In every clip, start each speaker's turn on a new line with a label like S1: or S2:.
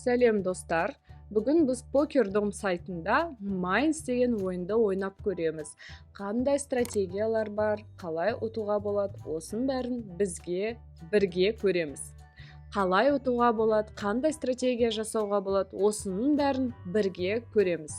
S1: Сәлем, достар! Бүгін біз Покердом сайтында Майнс деген ойынды ойнап көреміз. Қандай стратегиялар бар, қалай ұтуға болады, осының бәрін бізге бірге көреміз. Қалай ұтуға болады, қандай стратегия жасауға болады, осының бәрін бірге көреміз.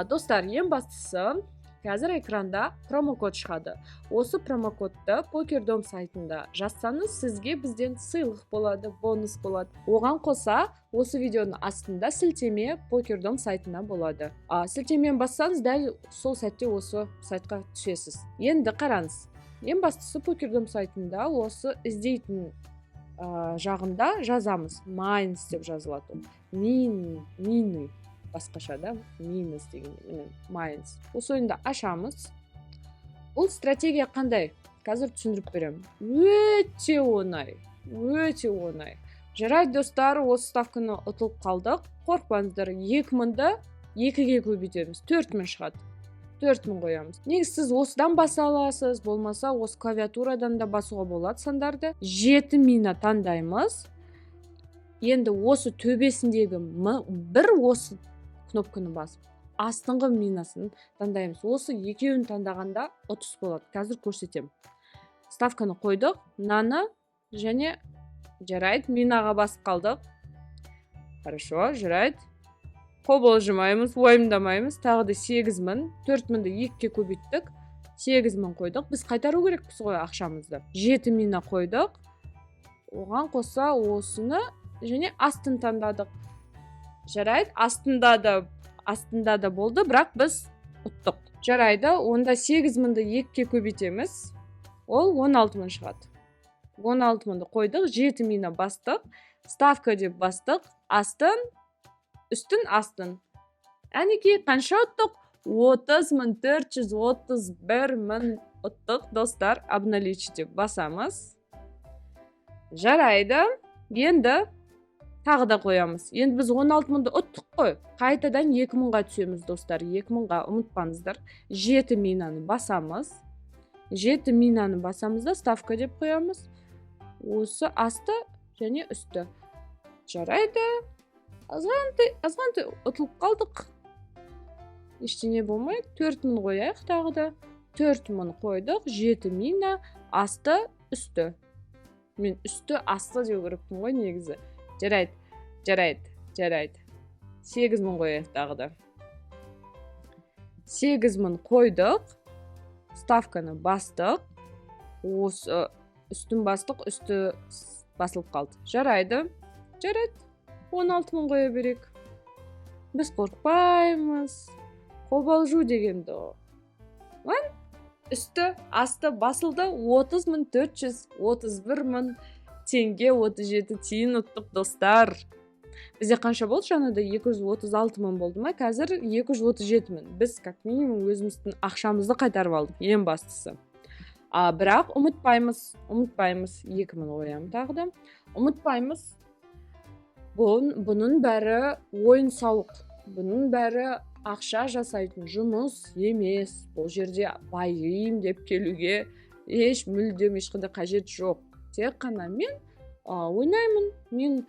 S1: Достар, ең бастысы, қазір экранда промокод шығады. Осы промокодты Покердом сайтында жазсаңыз, сізге бізден сыйлық болады, бонус болады. Оған қоса, осы видеоның астында сілтеме Покердом сайтына болады. Сілтемені бассаңыз, дәл сол сәтте осы сайтқа түсесіз. Енді қараңыз, ең бастысы, Покердом сайтында осы іздейтін жағында жазамыз, Майнс деп жазылады. Ол мин, мины басқаша да, минус деген. Міне, Майнс. Осы ойынды ашамыз. Бұл стратегия қандай, қазір түсіндіріп беремін. Өте оңай, өте оңай. Жарайды, достар, осы ставканы ұтылып қалдық. Қорықпаңыздар, 2000-ды екіге көбейтеміз, 4000 шығады. 4000 қоямыз. Негізі, сіз осыдан баса аласыз, болмаса осы клавиатурадан да басуға болады сандарды. Жеті мина таңдаймыз. Енді осы төбесіндегі бір осы кнопканы басып, астыңғы минасын таңдаймыз. Осы екеуін таңдағанда ұтыс болады, қазір көрсетемін. Ставканы қойдық мынаны және, жарайды, минаға басып қалдық. Хорошо, жарайды, қобалжымаймыз, уайымдамаймыз. Тағы да 8000. 4000-ды екіге көбейттік, 8000 қойдық. Біз қайтару керекпіз ғой ақшамызды. Жеті мина қойдық, оған қоса осыны және астын таңдадық. Жарайды, астында да болды, бірақ біз ұттық. Жарайды, онда 8000-ды екіге көбейтеміз, ол 16 000 шығады. 16 000-ды қойдық, жеті мина бастық, ставка деп бастық, астын, үстін, астын. Әнекей, қанша ұттық? 30 431 мың ұттық, достар. Обналичить деп басамыз. Жарайды, енді тағы да қоямыз. Енді біз 16 мыңды ұттық қой, қайтадан 2000-ға түсеміз, достар, 2000-ға. Ұмытпаңыздар, жеті минаны басамыз. Жеті минаны басамыз да, ставка деп қоямыз. Осы асты және үсті. Жарайды, азғантай, азғантай ұтылып қалдық, ештеңе болмайды. 4000 қояйық тағы да. 4000 қойдық, жеті мина, асты, үсті. Мен үсті, асты деу керекпін ғой негізі. Жарайды, жарайды, жарайды. 8000 қояйық тағы да. 8000 қойдық, ставканы бастық, осы үстін бастық, үсті басылып қалды. Жарайды, жарайды, 16 000 қоя берейік. Біз қорықпаймыз, қобалжу дегенді. Үсті, асты басылды. 30 431 мың теңге 37 тиын ұттық, достар. Бізде қанша болды жаңада? 236 мың болды ма? Қазір 237 мың. Біз как минимум өзіміздің ақшамызды қайтарып алдық, ең бастысы. Бірақ ұмытпаймыз, ұмытпаймыз, 2000 қоямын тағы да. Ұмытпаймыз, бұның бәрі ойын сауық, бұның бәрі ақша жасайтын жұмыс емес. Бұл жерде байимын деп келуге еш, мүлдем ешқандай қажет жоқ. Тек қана мен ойнаймын, мен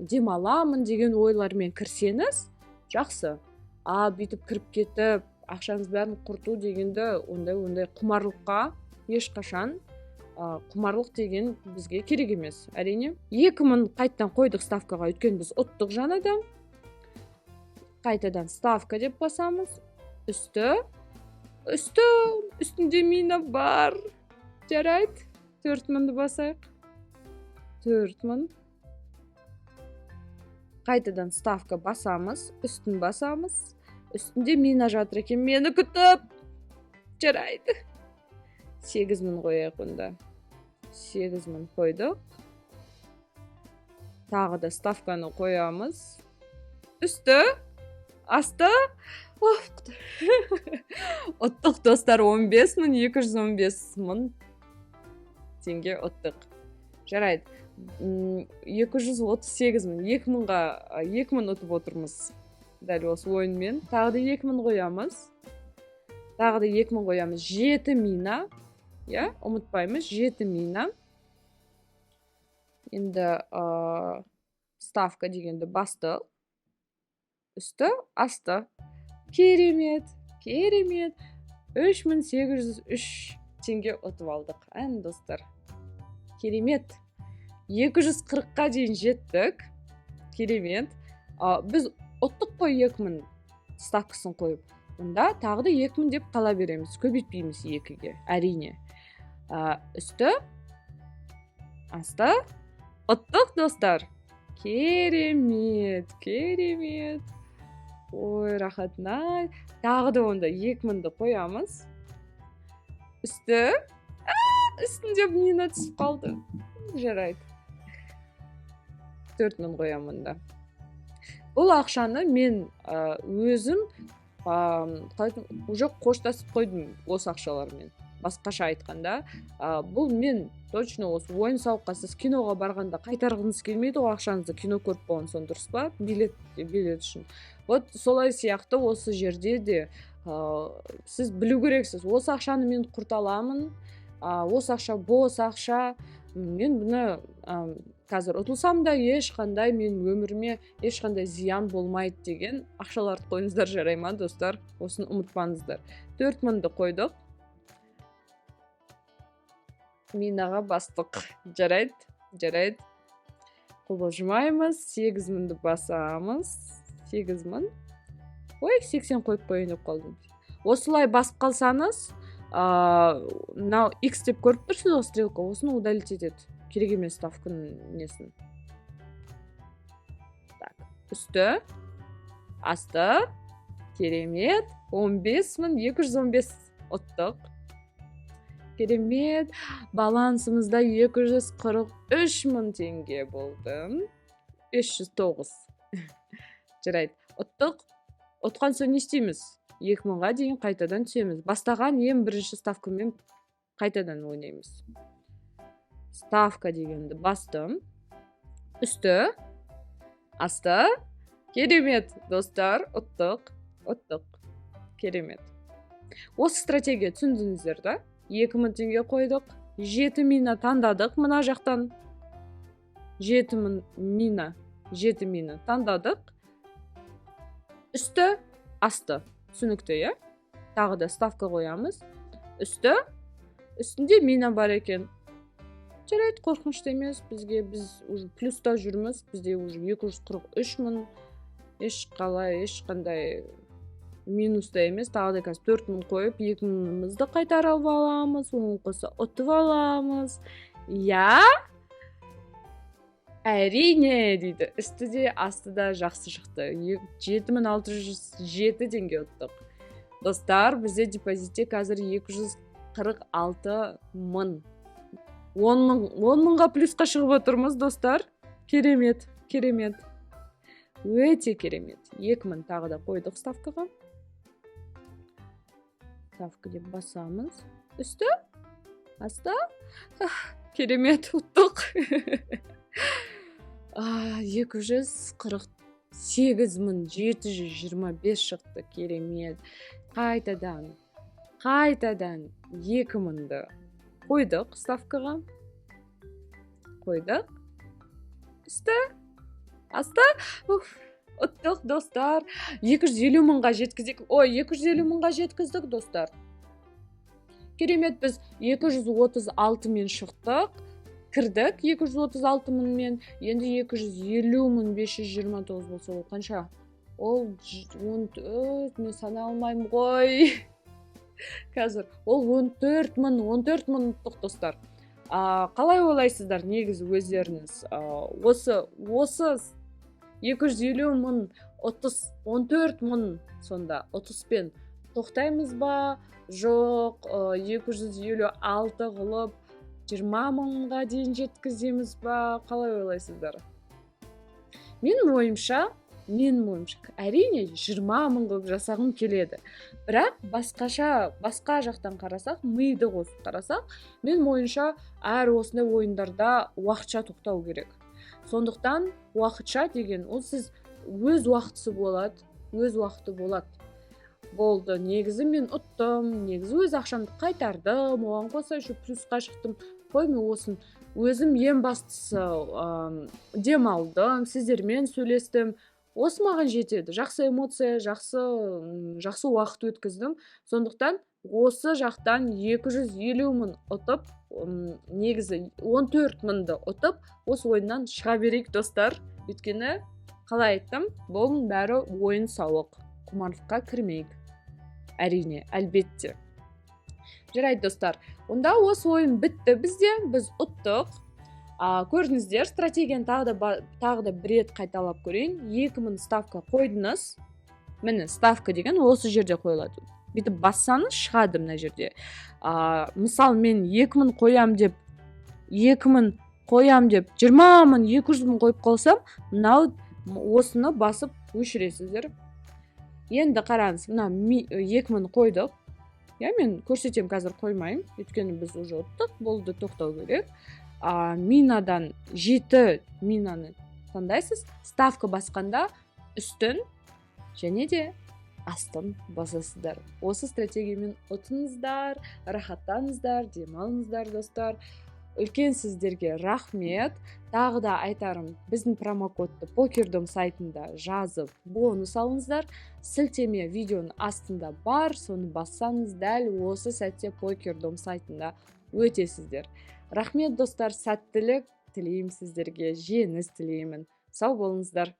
S1: демаламын деген ойлармен кірсеңіз, жақсы. А бүйтіп кіріп кетіп, ақшаңыз бәрін құрту дегенді, ондай құмарлыққа ешқашан, құмарлық деген бізге керек емес, әрине. 2000 қайтадан қойдық ставкаға, өйткені біз ұттық жаңадан. Қайтадан ставка деп басамыз. Үсті, үсті, үстінде мина бар. Жарайды, 4000-ды басайық. 4000, қайтадан ставка басамыз, үстін басамыз. Үстінде мина жатыр екен мені күтіп. Жарайды, 8000 қояйық онда. 8000 қойдық, тағы да ставканы қоямыз. Үсті, асты. Ұттық, достар, 15 215 мың теңге ұттық. Жарайды, 238 мың, 2000-ға, 2000 ұтып отырмыз дәл осы ойынмен. Тағы да 2000 қоямыз, тағы да 2000 қоямыз. Жеті мина, иә, ұмытпаймыз, жеті мина. Енді Ставка дегенді бастық. Үсті, асты. Керемет, керемет. 3803 теңге ұтып алдық. Ән, достар. Керемет. 240-қа дейін жеттік. Керемет. Біз ұттық қой 2000 ставкасын қойып. Онда тағы да 2000 деп қала береміз. Көбейтпейміз 2-ге, әрине. Үсті, асты. Ұттық, достар. Керемет, керемет. Ой, рахатын-ай. Тағы да онда 2000-ді қоямыз. Үсті. Үстінде мина түсіп қалды. Жарайды. 4000 қоямын онда. Бұл ақшаны мен өзім қалай, уже қоштасып қойдым осы ақшалармен. Басқаша айтқанда, бұл мен точно осы ойын сауыққа, сіз киноға барғанда қайтарғыңыз келмейді ғой ақшаңызды кино көріп болған соң, дұрыс па? Билет үшін. Вот солай сияқты осы жерде де сіз білу керексіз: осы ақшаны мен құрта аламын, осы ақша бос ақша, мен бұны қазір ұтылсам да, ешқандай мен өміріме ешқандай зиян болмайды деген ақшаларды қойыңыздар, жарай ма, достар? Осыны ұмытпаңыздар. 4000-ды қойдық, минаға бастық. Жарайды, жарайды, қобалжымаймыз. 8000-ді басамыз. 8000. Ой, 80 қойып қояйын деп қалдым. Осылай басып қалсаңыз, мынау x деп көріп тұрсыз ғой, стрелка, осыны удалить етеді, керек емес ставканың несін. Так, үсті, асты. Керемет, 15 215 ұттық. Керемет, балансымызда 243 000 теңге болды, 509. Жарайды, ұттық. Ұтқан соң не істейміз? 2000-ға дейін қайтадан түсеміз. Бастаған ең бірінші ставкамен қайтадан ойнаймыз. Ставка дегенді бастым. Үсті, асты. Керемет, достар, ұттық, ұттық. Керемет. Осы стратегия түсіндіңіздер да? 2000 теңге қойдық, жеті мина таңдадық. Мына жақтан 7000 мина, жеті мина таңдадық. Үсті, асты, түсінікті, иә? Тағы да ставка қоямыз. Үсті, үстінде мина бар екен. Жарайды, қорқынышты емес бізге, біз уже плюста жүрміз. Бізде уже 243 000, ешқалай ешқандай минуста емес. Тағы да қазір 4000 қойып, 2000-ымызды қайтарып аламыз, оған қоса ұтып аламыз, иә, әрине дейді. Үсті де, асты да жақсы шықты. 7607 теңге ұттық, достар. Бізде депозитте қазір 246 000. 10 000, 10 000-ға плюсқа шығып отырмыз, достар. Керемет, керемет, өте керемет. 2000 тағы да қойдық ставкаға. Ставка деп басамыз. Үсті, асты. Керемет, ұттық. 248 725 шықты. Керемет. Қайтадан 2000-ды қойдық ставкаға, қойдық. Үсті, асты. Уф, ұттық, достар. 250 000-ға жеткізейік. Ой, 250 000-ға жеткіздік, достар. Керемет. Біз 236 мен шықтық, кірдік 236 мыңмен. Енді 250 529 болса, ол қанша? Ол 14, мен санай алмаймын ғой қазір. Ол 14 000, 14 000 ұттық, достар. Қалай ойлайсыздар негізі өздеріңіз? Осы 250 000 ұтыс, 14 000, сонда ұтыспен тоқтаймыз ба, жоқ 256 қылып 20 000-ға дейін жеткіземіз ба? Қалай ойлайсыздар? Менің ойымша, әрине, 20 000 қылып жасағым келеді, бірақ басқаша, басқа жақтан қарасақ, миды қосып қарасақ, менің ойымша, әр осындай ойындарда уақытша тоқтау керек. Сондықтан уақытша деген ол сіз өз уақытысы болады, өз уақыты болады, болды. Негізі мен ұттым, негізі өз ақшамды қайтардым, оған қоса еще плюсқа шықтым қой. Мен осын Өзім ең бастысы демалдым, сіздермен сөйлестім. Осы маған жетеді. Жақсы эмоция, жақсы уақыт өткіздім. Сондықтан осы жақтан 250 мың ұтып, негізі 14 мыңды ұтып, осы ойыннан шыға берейік, достар. Өйткені, қалай айттым, бұның бәрі ойын сауық, құмарлыққа кірмейік, әрине, әлбетте. Жарайды, достар, онда осы ойын бітті бізде, біз ұттық. Көрдіңіздер стратегияны. Тағы да бір рет қайталап көрейін. 2000 ставка қойдыңыз. Міне, ставка деген осы жерде қойылады. Бүйтіп бассаңыз, шығады мына жерде. Мысалы, мен 2000 қоям деп, 2000 қоям деп, 20 000, 200 000 қойып қалсам, мынау осыны басып өшіресіздер. Енді қараңыз, мына 2000 қойдық, иә. Мен көрсетемін, қазір қоймаймын, өйткені біз уже ұттық, болды, тоқтау керек. Минадан жеті минаны таңдайсыз. Ставка басқанда үстін және де астын басасыздар. Осы стратегиямен ұтыңыздар, рахаттаныңыздар, демалыңыздар, достар. Үлкен сіздерге рахмет. Тағы да айтарым, біздің промокодты Покердом сайтында жазып, бонус алыңыздар. Сілтеме видеоның астында бар, соны бассаңыз, дәл осы сәтте Покердом сайтында өтесіздер. Рахмет, достар, сәттілік тілеймін сіздерге, жеңіс тілеймін. Сау болыңыздар.